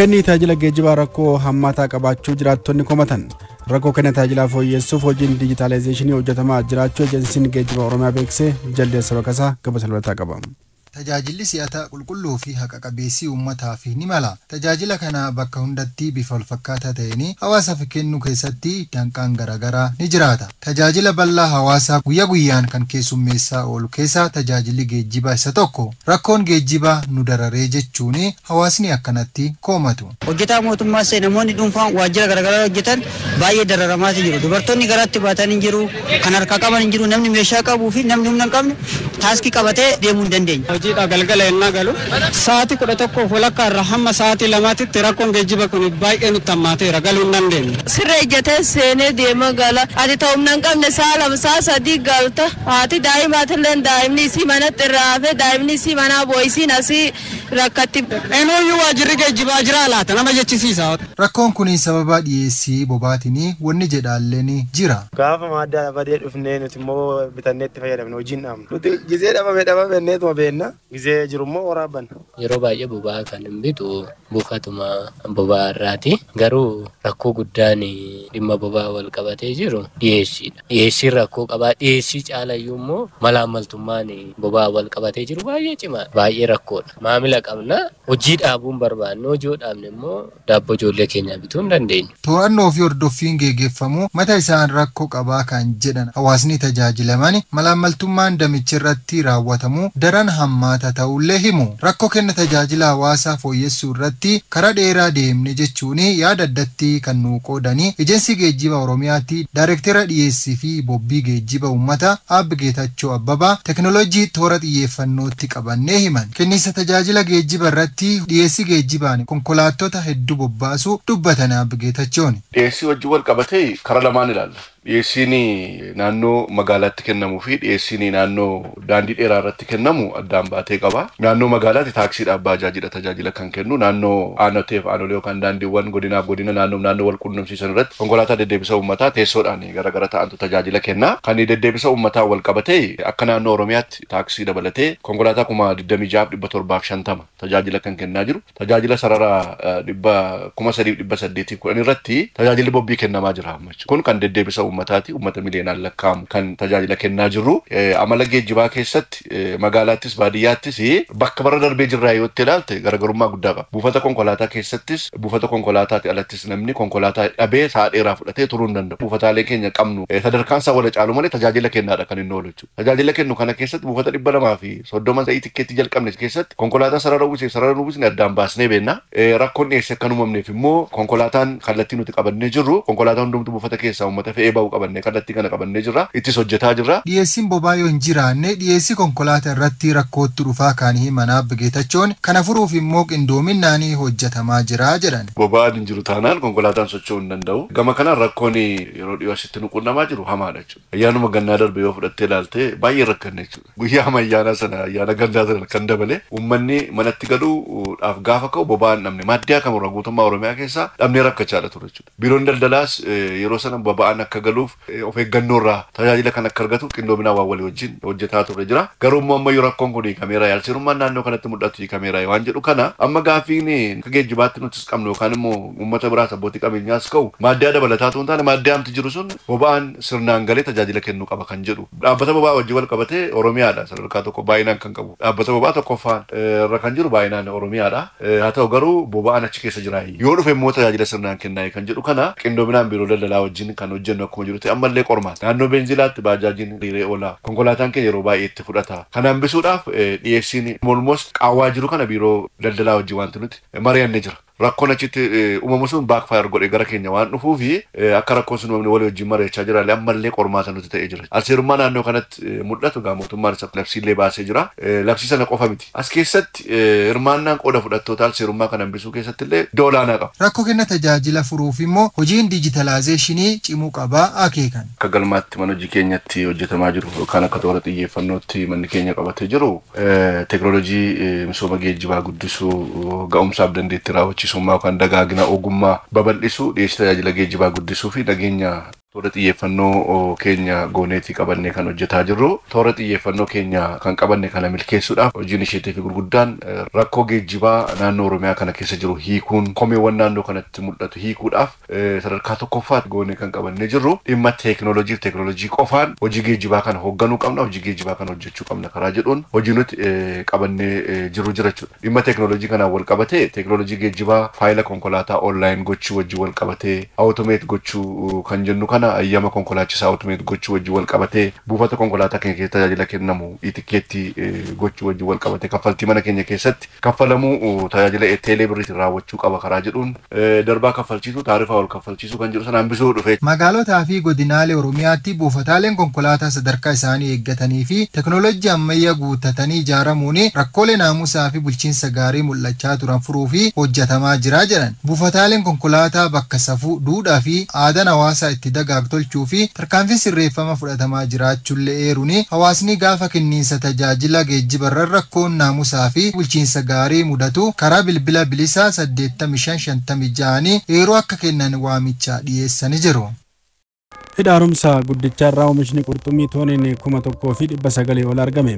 Kenni tajaajila geejjibaa rakkoo hammaataa qabaachuu jiraattonni komatan. Rakkoo kenna tajaajilaa fooyyessuuf hojiin dijitaalaayizeeshinii hojjetamaa jiraachuu Ejensiin Geejjiba Oromiyaa beeksise. Jaldeessa Baqasaa gaba salphataa qaba. Tajaajilli si'ataa, qulqulluu fi haqa qabeessii uummataaf ni mala. Tajaajila kana bakka hundatti bifa walfakkaataa ta'een hawaasaaf kennuu keessatti danqaan garaagaraa ni jiraata. Tajaajila bal'aa hawaasaa guyyaa guyyaan kan keessummeessaa oolu keessaa tajaajilli geejjibaa isa tokko. Rakkoon geejjibaa nu dararee jechuun hawaasni akkanatti koomatu. Hojjetaa mootummaas ta'e namoonni dhuunfaan waajjira garaagaraa hojjetan baay'ee dararamaati jiru. Dubartoonni garaatti baatan hin jiru, kan harkaa qaban hin jiru, namni meeshaa qabuu fi namni humna hin qabne taaskii qabatee deemuu hin dandeenye. Hojiidha galgala yennaa galu sa'aatii 11:30 irraa hamma sa'aatii 2tti rakkoon geejjiba kun baay'ee nutti hammaateera, galuu hin dandeenye. Sirra ejjatee seenee deema gala. Ati ta'u humna hin qabne sa'a 2 sa'a 3 galta. Haati daa'imaatillee daa'imni isii manatti irraa hafe, daa'imni isii manaa boo'isiin asii rakkatti. Eenyuyyuu waajjirri geejjibaa jira laata nama jechisiisa. Rakkoon kun sababa dhiyeessii bobaatiin wanni jedhaalleen jira. Gaafa maaddaa badee dhufnee nuti immoo bitannee itti fayyadamne hojiin dhaabna. Nuti gizee dhabame dhabame neetuma beenna. Gizee jiru immoo waraabbanna. Yeroo baay'ee boba'aa kan hin bitu buufatuma boba'aa irraati. Garuu rakkoo guddaan dhimma boba'aa wal qabatee jiru dhiyeessiidha. Dhiyeessiin rakkoo qabaa. Dhiyeessii caalayyuu immoo malaammaltummaan boba'aa wal qabatee jiru baay'ee cimaadha. Baay'ee rakkoodha. Maamila qabna. Hojii dhaabuun barbaanne, hojii dhaabne immoo daabboo ijoollee keenyaa bituu hin dandeenyu. To'annoo fi hordoffiin geggeeffamu mata isaan rakkoo qabaa kan jedhan hawaasni tajaajilaman malaammaltummaan damicha irratti raawwatamu daran hammaata ta'ullee himu. Rakkoo kenna tajaajila hawaasaa fooyyessuu irratti karaa dheeraa deemne jechuun yaada addatti kan nuu qoodanii Ejensii Geejjiba Oromiyaatti Daayirektera dhiyeessii fi bobbii geejjiba uummataa Aabbi Geetachoo Abbabaa teekinooloojii toora xiyyeeffannootti qabannee himan. Kenniinsa tajaajila geejjiba irratti dhiyeessii geejjibaan konkolaattota hedduu bobbaasuu dubbatan Aabbi Geetachoon. Dhiyeessii wajjin wal qabatee karaa lamaan ilaalla. Dhiyeessiin naannoo magaalaatti kennamuu fi dhiyeessiin naannoo daandii dheeraa irratti kennamu addaan baatee qaba. Naannoo magaalaatti taaksiidhaaf baajaajidha tajaajila kan kennu. Naannoo aanoteef aanolee yookaan daandiiwwan godinaaf godina naannoo naannoo wal quunnamsiisan irratti konkolaataa deddeebisa uummataa teessoodhaan garagara ta'antu tajaajila kenna. Kan deddeebisa uummataa wal qabatee akka naannoo Oromiyaatti taaksii dabalatee konkolaataa 26,750 tajaajila kan kennaa jiru. Tajaajila sarara 3,810 irratti tajaajilli bobbii kennamaa jira amma jechuudha. Kun kan deddeebisa uummataati, uummata miliyoonaan lakkaa'amu kan tajaajila kennaa jirru. Amala geejjibaa keessatti magaalaattis baadiyyaattis bakka bara darbee jirraa yoo itti ilaalte garaagarummaa guddaa qaba. Buufata konkolaataa keessattis buufata konkolaataatti alattis namni konkolaataa dhabee sa'a dheeraa fudhatee turuu hin danda'u. Buufataalee keenya qabnu sadarkaan isaa wal caalu malee tajaajila kennaadha kan inni oolu jechuudha. Tajaajila kennu kana keessatti buufata 230 sa'ii tikkeetti jalqabne keessatti konkolaataa sarara uwwisee sarara uwwisne addaan baasnee beenna. Rakkoon dhiyeessee akka hin uumamneef immoo konkolaataan kallattii nuti qabannee jirru konkolaataa hundumtuu buufata keessaa uummata fe'ee ba'uu qabannee kallattii kana qabannee jirra. Ittis hojjetaa jirra. Dhiyeessiin boba'aa yoo hin jiraanne dhiyeessii konkolaataa irratti rakkootti dhufaa kan himan Aabbi Geetachoon kana furuuf immoo qindoominaan hojjetamaa jira jedhan. Boba'aan hin jiru taanaan konkolaataan socho'uu hin danda'u. Gama kanaan rakkoon yeroo dhiyoo asitti nu qunnamaa jiru hamaadha jechuudha. Ayyaanuma gannaa darbe yoo fudhattee ilaalte baay'ee rakkanne jechuudha. Guyyaa ayyaana sana ayyaana gannaa sana kan dabale uummanni manatti galuudhaaf gaafa ka'u boba'aan dhabne maaddiyaa kamurra guutummaa Oromiyaa keessaa dhabnee rakkachaadha ture jechuudha. Biiroon daldalaas yeroo sana boba'aan akka galuuf of eeggannoo irraa tajaajila kan akka argatu qindoominaa waan walii wajjin hojjetaa ture jira. Garuu immoo ammayyuu rakkoon kun hiikameera, yaalsirummaan naannoo kanatti mul'atu hiikameera waan jedhu kana amma gaaffiin akka geejjibaatti nutis qabnu yookaan immoo uummata biraas abbootii qabeenyaas ka'u maaddiyaa dabalataa ta'uu hin taane maaddiyaa amti jiru sun boba'aan sirnaan galee tajaajila kennuu qaba kan jedhu. Dhaabbata boba'aa wajjin wal qabatee Oromiyaadha sadarkaa tokko baay'inaan kan qabu. Dhaabbata boba'aa tokkoffaan irra kan jiru baay'inaan Oromiyaadha. Haa ta'u garuu boba'aan achi keessa jira. Yoo dhufe immoo tajaajila sirnaan kennaa kan jedhu kana qindoominaan biiroo daldalaa wajjin kan hojjennu akkuma jirutti ammallee qormaata. Naannoo beenzilaatti baajaajiin hiriiree oola. Konkolaataan keenya yeroo baay'ee itti fudhata. Kana hambisuudhaaf dhiyeessiin almost qaawwaa jiru kana biiroo daldalaa wajjin wanti nuti mari'annee jira. Rakkoon achitti uumamu sun backfire godhee gara keenya waan dhufuufi akka rakkoon sun uumamne walii wajjin mari'achaa jira. Ammallee qormaata nuti ta'ee jira. Alseerummaa naannoo kanatti mul'atu gaa mootummaan isa labsiillee baasee jira. Labsii sana qofa miti. As keessatti hirmaannaan qooda fudhattoota alseerummaa kana hambisuu keessatti illee iddoo olaanaa qaba. Rakkoo kenna tajaajila furuuf immoo hojiin dijitaalaayizeeshinii cimuu qabaa akeekan. Akka galmaatti mana hojii keenyatti hojjetamaa jiru yookaan akka toora xiyyeeffannootti manni keenya qabatee jiru teekinooloojii misooma geejjibaa guddisuu, ga'umsaaf dandeettii raawwachiisummaa yookaan dagaagina ogummaa babal'isuu, dhiyeessii tajaajila geejjibaa guddisuu fi nageenya Toora xiyyeeffannoo keenya gooneetii qabannee kan hojjetaa jirru. Toora xiyyeeffannoo keenya kan qabanne kana milkeessuudhaaf hojiin isheetii fi gurguddaan rakkoo geejjibaa naannoo Oromiyaa kana keessa jiru hiikuun, komeewwan naannoo kanatti mul'atu hiikuudhaaf sadarkaa tokkoffaatti goonee kan qabannee jirru dhimma teekinooloojii fi teekinooloojii qofaan hojii geejjibaa kana hoogganuu qabna, hojii geejjibaa kana hojjechuu qabna karaa jedhuun hojii nuti qabannee jirru jira jechuudha. Dhimma teekinooloojii kanaan wal qabatee teekinooloojii geejjibaa faayila konkolaataa onlaayin gochuu wajjin wal qabatee, awutomeet gochuu kan jennu kana, ayyama konkolaachisaa awutomeet gochuu wajjin wal qabatee, buufata konkolaataa keenya keessatti tajaajila kennamu itikeetti gochuu wajjin wal qabatee, kaffaltii mana keenya keessatti kaffalamuu tajaajila teelee birriitiin raawwachuu qaba karaa jedhuun, darbaa kaffalchiisuu, taarifaa ol kaffalchiisuu kan jedhu sana hambisuu dhufe. Magaalotaa fi godinaalee Oromiyaatti buufataaleen konkolaataa sadarkaa isaanii eeggatanii fi teekinooloojii ammayyaa guuttatanii ijaaramuun rakkoolee naamusaa fi bulchiinsa gaarii mul'achaa turan furuu fi hojjetamaa jira jedhan. Buufataaleen konkolaataa bakka safuu, duudhaa fi aadaan hawaasaa itti dagaagu tolchuu fi tarkaanfii sirreeffama fudhatamaa jiraachuullee eeruun, hawaasni gaafa kenniinsa tajaajila geejjibarra rakkoon naamusaa fi bulchiinsa gaarii mudatu karaa bilbila bilisaa 8556 yeroo akka kennan waamicha dhiyeessanii jiru. Hidha haaromsa guddichaa irraa oomishni qurxummii tooniin 1900 ol argame.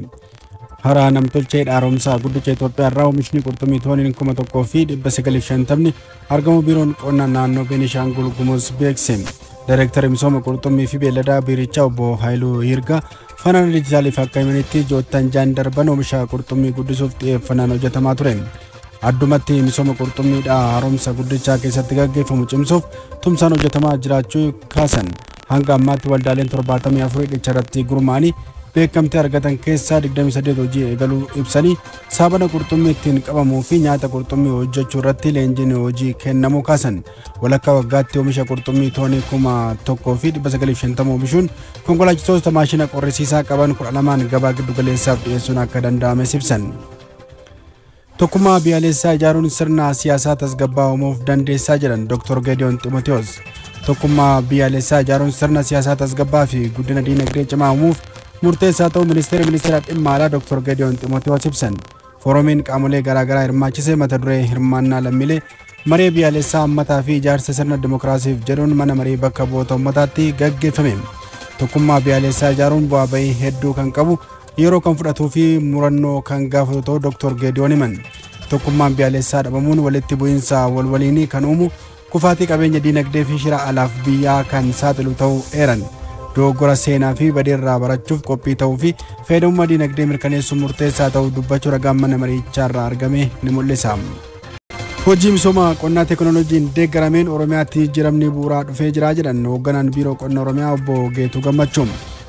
Hara namtolchee hidha haaromsaa guddicha Itoophiyaa irraa oomishni qurxummii tooniin 1950 argamu Biiroon Qonna Naannoo Beenishaangul Gumuz beekse. Daayireektarri misooma qurxummii fi beelladaa biirichaa obbo Haayiluu Hiirgaa Faanaa Diijitaaliif akka himanitti, ji'oottan 6 darban oomisha qurxummii guddisuuf xiyyeeffannaan hojjetamaa ture. Addumatti misooma qurxummiidhaa haaromsa guddichaa keessatti gaggeeffamu cimsuuf tumsaan hojjetamaa jiraachuu kaasan. Hanga ammaatti waldaaleen 74 hidhicha irratti gurmaa'anii beekamtii argatan keessaa 28 hojii eegaluu ibsanii, saaphana qurxummii ittiin qabamuu fi nyaata qurxummii hojjechuu irratti leenjiin hojii kennamuu kaasan. Walakkaa waggaatti oomisha qurxummii toonii 1950 oomishuun konkolaachistoota maashina qorrisiisaa qaban 12 gabaa giddu galeessaaf dhiyeessuun akka danda'ames ibsan. Tokkummaa biyyaalessaa ijaaruun sirna siyaasaa tasgabbaa'aa uumuuf dandeessaa jedhan Dr. Geediyoon Ximotewoos. Tokkummaa biyyaalessaa ijaaruun sirna siyaasaa tasgabbaa'aa fi guddina diinagdee cimaa uumuuf murteessaa ta'uu ministeera dhimma alaa Dr. Geediyoon Ximotewoos ibsan. Fooroomiin qaamolee garaagaraa hirmaachisee mata duree "Hirmaannaa lammiilee maree biyyaalessaa hammataa fi ijaarsa sirna dimokiraasiif" jedhuun mana marii bakka bu'oota uummataatti gaggeeffame. Tokkummaa biyyaalessaa ijaaruun bu'aa bahii hedduu kan qabu, yeroo kan fudhatuu fi murannoo kan gaafatu ta'uu Dr. Geediyoon himan. Tokkummaan biyyaalessaa dhabamuun walitti bu'iinsa walwaliinii kan uumu, kufaatii qabeenya diinagdee fi shira alaaf biyyaa kan saaxilu ta'uu eeran. Dogoggora seenaa fi badeerraa barachuuf qophii ta'uu fi fayyadamummaa diinagdee mirkaneessuun murteessaa ta'uu dubbachuu ragaan mana mariichaa irraa argame ni mul'isa. Hojii misooma qonnaa teekinooloojiin deeggarameen Oromiyaatti jijjiiramni bu'uuraa dhufee jira jedhan hoogganaan Biiroo Qonna Oromiyaa obbo Geetuu Gammachuu.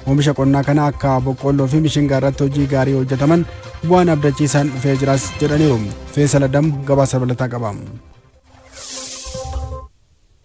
Oomisha qonnaa kana akka boqqoolloo fi mishingaa irratti hojii gaarii hojjetaman bu'aan abdachiisaan dhufee jiras jedhaniiru. Feesal Adam gabaasa dabalataa qaba.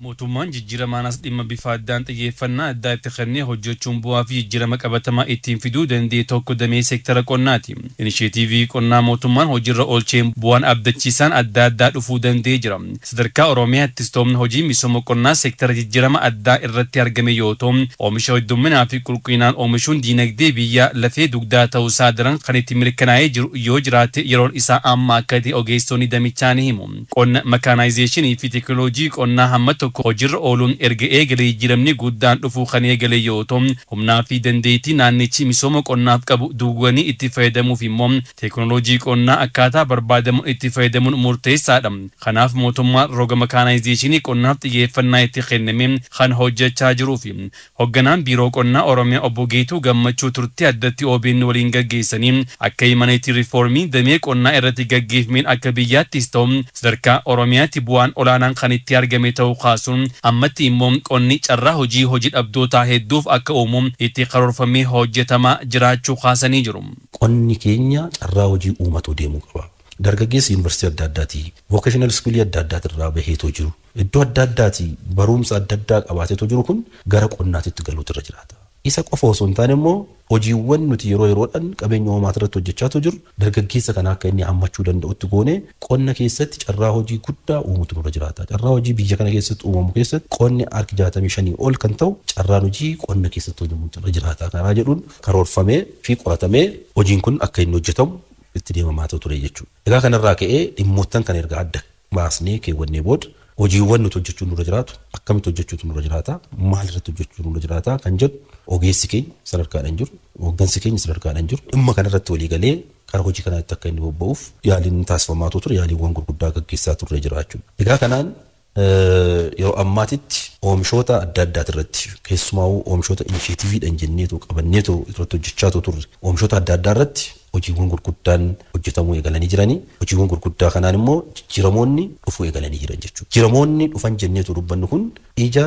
Mootummaan jijjiiramaan as dhimma bifa addaan xiyyeeffannaa addaa itti kennee hojjechuun bu'aa fi jijjiirama qabatamaa ittiin fiduu danda'e tokko damee seektara qonnaati. Inisheetiivii qonnaa mootummaan hojiirra oolcheen bu'aan abdachiisaan adda addaa dhufuu danda'ee jira. Sadarkaa Oromiyaattis toomni hojii misooma qonnaa seektara jijjiirama addaa irratti argame yoo ta'u, oomisha heddumminaa fi qulqullinaan oomishuun diinagdee biyyaa lafee dugdaa ta'uusaa daran kan itti mirkanaa'ee jiru yoo jiraate yeroon isaa amma akka ta'e ogeessonni damichaa ni himu. Qonna makaanaayizeeshinii fi teekinooloojii qonnaa hamma tokko hojiirra ooluun erga eegalee jijjiiramni guddaan dhufuu kan eegale yoo ta'u, humnaa fi dandeettii naannichi misooma qonnaaf qabu duuganii itti fayyadamuuf immoo teekinooloojii qonnaa akkaataa barbaadamuun itti fayyadamuun murteessaadha. Kanaaf mootummaan roga makaanaayizeeshinii qonnaaf xiyyeeffannaa itti kenname kan hojjechaa jiruu fi hoogganaan Biiroo Qonnaa Oromiyaa obbo Geetuu Gammachuu turtii addatti OBN waliin gaggeessanii akka himanitti, riifoormii damee qonnaa irratti gaggeeffameen akka biyyaattis ta'u sadarkaa Oromiyaatti bu'aan olaanaan kan itti argame ta'uu kaasuun, ammatti immoo qonni carraa hojii hojii dhabdootaa hedduuf akka uumu itti karoorfamee hojjetamaa jiraachuu kaasanii jiru. Qonni keenya carraa hojii uumatu deemuu qaba. Dargaggeessi yuunivarsiitii adda addaatii, vocational schoolii adda addaatirraa baheetoo jiru, iddoo adda addaatii barumsa adda addaa qabaateetoo jiru kun gara qonnaatitti galuutu irra jiraata. Isa qofa osoo hin taane immoo hojiiwwan nuti yeroo yeroodhaan qabeenya uumamaa irratti hojjechaa jiru dargaggeessa kana akka inni hammachuu danda'utti goone qonna keessatti carraa hojii guddaa uumutu nurra jiraata. Carraa hojii biyya kana keessatti uumamu keessatti qonni harki 65 ol kan ta'u carraan hojii qonna keessatti hojjetamutu irra jiraata. Karaa jedhuun karoorfamee fi qoratamee hojiin kun akka inni hojjetamu itti deemamaa ture jechuudha. Egaa kanarraa ka'ee dhimmoottan kan erga adda baasnee keewwannee booda Hojiiwwan nuti hojjechuun nurra jiraatu akkamitti hojjechuutu nurra jiraata, maal irratti hojjechuun nurra jiraata kan jedhu ogeessi keenya sadarkaadhaan jiru, hooggansi keenya sadarkaadhaan jiru dhimma kanarratti walii galee karaa hojii kanaatti akka inni bobba'uuf yaaliin taasifamaa ture, yaaliiwwan gurguddaa gaggeessaa turre jira jechuudha. Egaa kanaan yeroo ammaatitti oomishoota adda addaati irratti, keessumaa oomishoota inisheetiiviidhaan jenneetu qabanneetu irratti hojjechaa turre, oomishoota adda addaa irratti hojiiwwan gurguddaan hojjetamuu eegalanii jiranii. Hojiiwwan gurguddaa kanaan immoo jijjiiramoonni dhufuu eegalanii jiran jechuudha. Jijjiiramoonni dhufan jenneetu dubbannu kun ija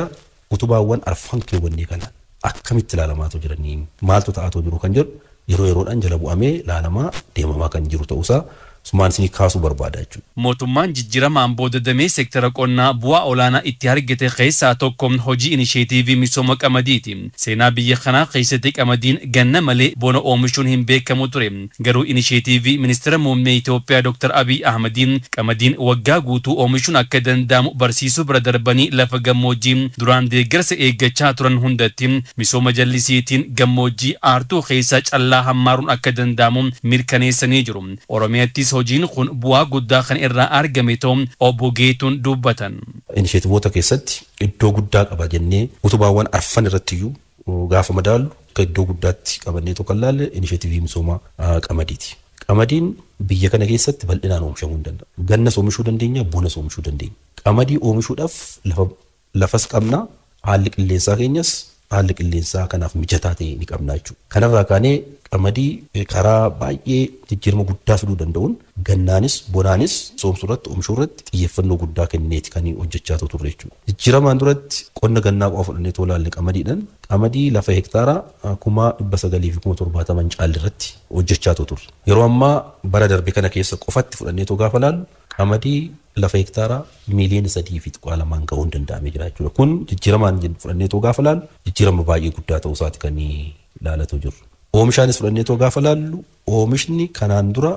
utubaawwan arfan keewwannee kanaan akkamitti ilaalamaatu jiranii, maaltu ta'aatu jiru kan jedhu yeroo yeroodhaan jala bu'amee ilaalamaa deemamaa kan jiru ta'uusaa sumaan isinii kaasuu barbaada jechuudha. Mootummaan jijjiiramaan booda damee seektara qonnaa bu'aa olaanaa itti argate keessaa tokko hojii inisheetiivii misooma qamadiiti. Seenaa biyya kanaa keessatti qamadiin ganna malee bona oomishuun hin beekamu ture. Garuu inisheetiivii ministeera muummee Itoophiyaa Dr. Abiy Ahmediin qamadiin waggaa guutuu oomishuun akka danda'amu barsiisuu bira darbanii lafa gammoojjii duraan deeggarsa eeggachaa turan hundatti misooma jallisiitiin gammoojjii aartuu keessaa callaa hammaaruun akka danda'amu mirkaneessanii jiru. Oromiyaattis hojiin kun bu'aa guddaa kan irraa argame ta'u obbo Geetuun dubbatan. Inisheetivoota keessatti iddoo guddaa qaba jennee utubaawwan arfan irrattiyyuu gaafa madaallu akka iddoo guddaatti qabannee tokko ilaalle inisheetivii misooma qamadiiti. Qamadiin biyya kana keessatti bal'inaan oomishamuu hin danda'a. Gannas oomishuu dandeenya, bonas oomishuu dandeenya. Qamadii oomishuudhaaf lafas qabna, haalli qilleensaa keenyas haalli qilleensaa kanaaf mijataa ta'e ni qabna jechuudha. Kanarraa kaanee qamadii karaa baay'ee jijjiirama guddaa fiduu danda'uun gannaanis bonaanis soomsuu irratti oomishuu irratti xiyyeeffannoo guddaa kenneeti kan hojjechaa turre jechuudha. Jijjiiramaan duratti qonna gannaa qofa fudhannee too ilaalle qamadiidhaan qamadii lafa hektaara 970,000 caalli irratti hojjechaa turre. Yeroo ammaa bara darbe kana keessa qofatti fudhannee too gaafa ilaallu qamadii lafa hektaara 3.2 miliyoona ga'uun danda'amee jira jechuudha. Kun jijjiiramaan fudhannee too gaafa ilaallu jijjiirama baay'ee guddaa ta'uu isaati kan ilaalatu jiru. Oomishaanis fudhannee too gaafa ilaallu oomishni kanaan dura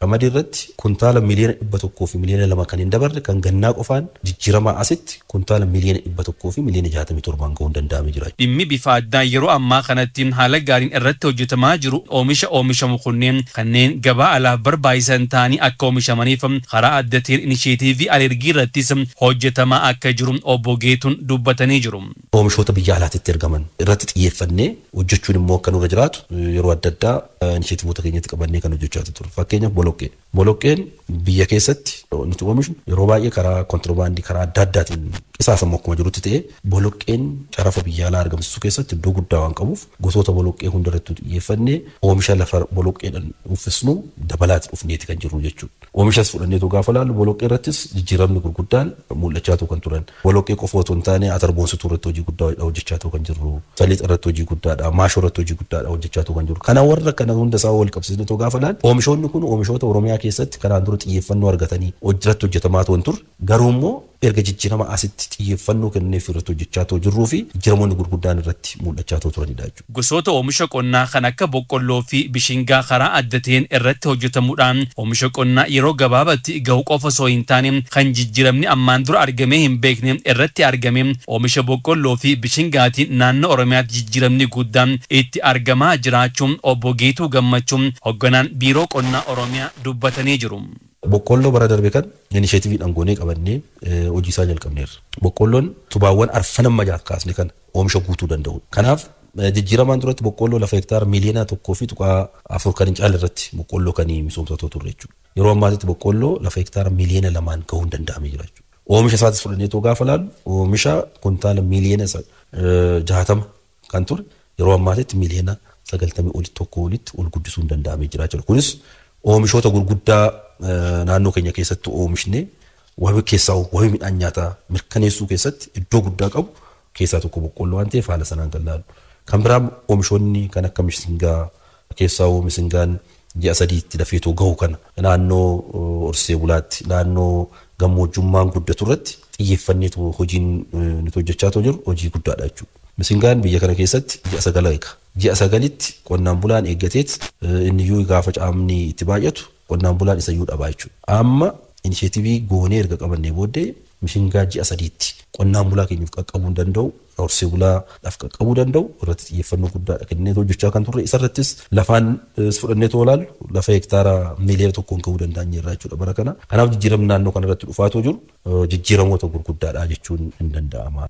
qamadii irratti kuntaala 100,000,000 fi 2 miliyoona kan hin dabarre kan gannaa qofaan jijjiiramaa asitti kuntaala 167,000,000 ga'uun danda'amee jira. Dhimmi bifa addaa yeroo ammaa kanatti haala gaariin irratti hojjetamaa jiru oomisha oomishamu kunneen kanneen gabaa alaaf barbaachisan ta'anii akka oomishamaniif karaa adda ta'een inisheetiivii alergii irrattis hojjetamaa akka jiru obbo Geetuun dubbatanii jiru. Oomishoota biyya alaatti ergaman irratti xiyyeeffannee hojjechuun immoo akka nurra jiraatu yeroo adda addaa inisheetiivoota keenyatti qabannee kan hojjechaa turre. Fakkeenyaaf boloqqee. Boloqqeen biyya keessatti nuti oomishnu yeroo baay'ee karaa kontiroobaandii karaa adda addaatiin qisaasamu akkuma jirutti ta'ee boloqqeen sharafa biyya alaa argamsiisuu keessatti iddoo guddaa waan qabuuf gosoota boloqqee hundarratti xiyyeeffannee oomisha lafa boloqqeedhaan uffisnu dabalaati dhufneeti kan jirru jechuudha. Oomishas fudhanneetu gaafa ilaallu boloqqee irrattis jijjiiramni gurguddaan mul'achaa kan turan. Boloqqee qofa otoo hin taane atarboonsituu irratti hojii guddaa hojjechaa kan jirru. Saliixa irratti hojii guddaadha. Maashoo irratti hojii guddaadha hojjechaa kan jirru. Kana warra kana hunda isaa wal qabsiisnee gaafa ilaallu oomishoonni kun oomishoota Oromiyaa keessatti kanaan dura xiyyeeffannoo argatanii hojirratti hojjetamaa turan turre. Garuu immoo erga jijjiirama asitti xiyyeeffannoo kenneef irratti hojjechaa jirruu fi jijjiiramoonni gurguddaan irratti mul'achaa turanidha jechuudha. Gosoota oomisha qonnaa kan akka boqqolloo fi bishingaa karaa adda ta'een irratti hojjetamuudhaan oomisha qonnaa yeroo gabaabaatti gahu qofa osoo hin taane kan jijjiiramni ammaan dura argamee hin beekne irratti argame oomisha boqqolloo fi bishingaatiin naannoo Oromiyaatti jijjiiramni guddaan itti argamaa jiraachuun obbo Geetuu Gammachuun hoogganaan biiroo qonnaa Oromiyaa dubbatanii jiru. Boqqolloo bara darbe kan inisheetiiviidhaan goonee qabannee hojii isaa jalqabneerra. Boqqolloon tubaawwan arfan amma kaasne kan oomisha guutuu danda'u. Kanaaf jijjiiramaan duratti boqqolloo lafa hektaara 1.4 miliyoona kan hin caalle irratti boqqolloo kan misoomsatoo turre jechuudha. Yeroo ammaatitti boqqolloo lafa hektaara 2 miliyoona ga'uun danda'amee jira jechuudha. Oomisha isaatis fudhannee too gaafa ilaallu oomisha kuntaala 60 miliyoona kan ture yeroo ammaatitti 91 miliyoona olitti ol guddisuun danda'amee jira jechuudha. Kunis oomishoota gurguddaa naannoo keenya keessatti oomishne wabii keessaa wabii midhaan nyaataa mirkaneessuu keessatti iddoo guddaa qabu keessaa tokko boqqolloo waan ta'eef haala sanaan kan laalu. Kan biraa oomishoonni kan akka mishingaa, keessaa mishingaan ji'a 3tti dafeetoo gahu kana naannoo horsee bulaatti naannoo gammoojjummaan guddatu irratti xiyyeeffanneetu hojiin nuti hojjechaa jiru hojii guddaadha jechuudha. Mishingaan biyya kana keessatti ji'a 9 eega. Ji'a 9tti qonnaan bulaan eeggateet inni iyyuu gaafa caamni itti baay'atu qonnaan bulaan isa iyyuu dhabaa jechuudha. Amma inisheetivii goonee erga qabannee booddee Mishingaa ji'a 3tti qonnaan bulaa keenyaaf qaqqabuu hin danda'u, horsee bulaadhaaf qaqqabuu danda'u irratti xiyyeeffannoo guddaadha kennee hojjechaa kan turre. Isarrattis lafaan fudhannee too ilaallu lafa hektaara miiliyoona 1n gahuu danda'an jechuudha bara kana. Kanaaf jijjiiramni naannoo kanarratti dhufaatoo jiru jijjiiramoota gurguddaadha jechuun hin danda'ama.